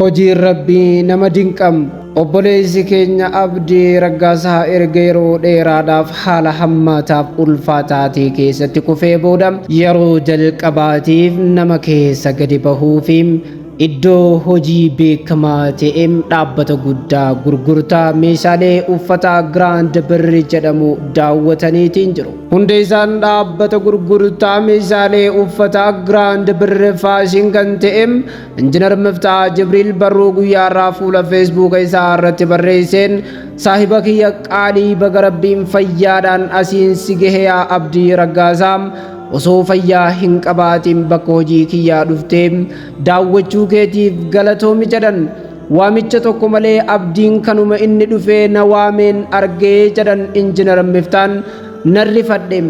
Hojiin Rabbii nama dinqam. Obboleessi keenya Abdii Raggaasaa erga yeroo dheeraadhaaf haala hammaataaf ulfaataa ta'e keessatti kufee booda yeroo jalqabaatiif nama keessa gadi bahuu fi iddoo hojii beekamaa ta'e dhaabbata guddaa gurgurtaa meeshaalee uffataa Giraand Birri jedhamu daawwataniitiin jiru. Hundeessaan dhaabbata gurgurtaa meeshaalee uffataa Giraand Birri Faashin kan ta'e Injinar Miftaah Jibriil barruu guyyaa irraa fuula Feesbuuka isaa irratti barreesseen saahiba kiyya qaalii baga Rabbiin fayyaadhaan asiin si gahe yaa Abdii Raggaasaa osoo fayyaa hin qabaatiin bakka hojii kiyyaa dhuftee daawwachuu keetiif galatoomi jedhan. Waamicha tokko malee Abdiin kanuma inni dhufee na waameen argee jedhan Injinar Miftaan nan rifadhe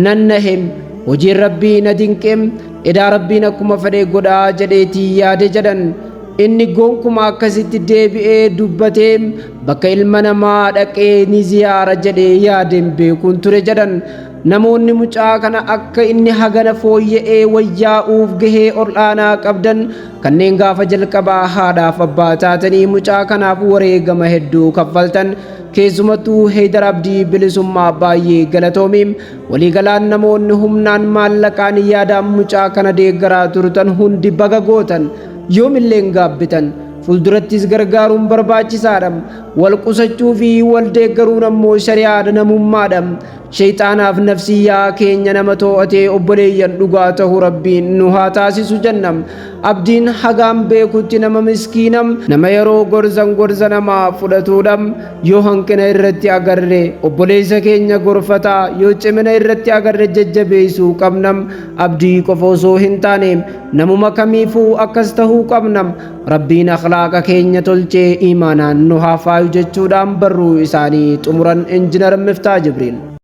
nan nahe hojiin Rabbii na dinqe Edaa Rabbiin akkuma fedhe godhaa jedheetii yaade jedhan. Inni gonkuma akkasitti deebi'ee dubbatee bakka ilma namaa dhaqee ni ziyaara jedhee yaadeen beekuun ture jedhan. Namoonni mucaa kana akka inni hagana fooyya'ee wayyaa'uuf gahee ol'aanaa qabdan kanneen gaafa jalqabaa haadhaaf abbaa taatanii mucaa kanaaf wareegama hedduu kaffaltan keessumattuu Heydar Abdii Bilisummaa baay'ee galatoomi. Waliigalaan namoonni humnaan maallaqaan yaadaan mucaa kana deeggaraa turtan hundi baga gootan. Yoomillee hin gaabbitan. Fuuldurattis gargaaruun barbaachisaadha. Wal qusachuu fi wal deeggaruun ammoo shari'aadha namummaadha. Sheyxaanaaf nafsiyyaa keenya nama too'atee obboleeyyan dhugaa tahu Rabbiin nu haa taasisu jenna. Abdiin hagaan beekutti nama miskiina, nama yeroo gorsan gorsa namaa fudhatuudha. Yoo hanqina irratti agarre obboleessa keenya gorfataa, yoo cimina irratti agarre jajjabeessuu qabna. Abdii qofa osoo hin taane namuma kamiifuu akkas tahuu qabna. Rabbiin akhlaaqa keenya tolchee iimaanaan nu haa faayu jechuudhaan barruu isaanii xumuran Injinar Miftaa Jibriil.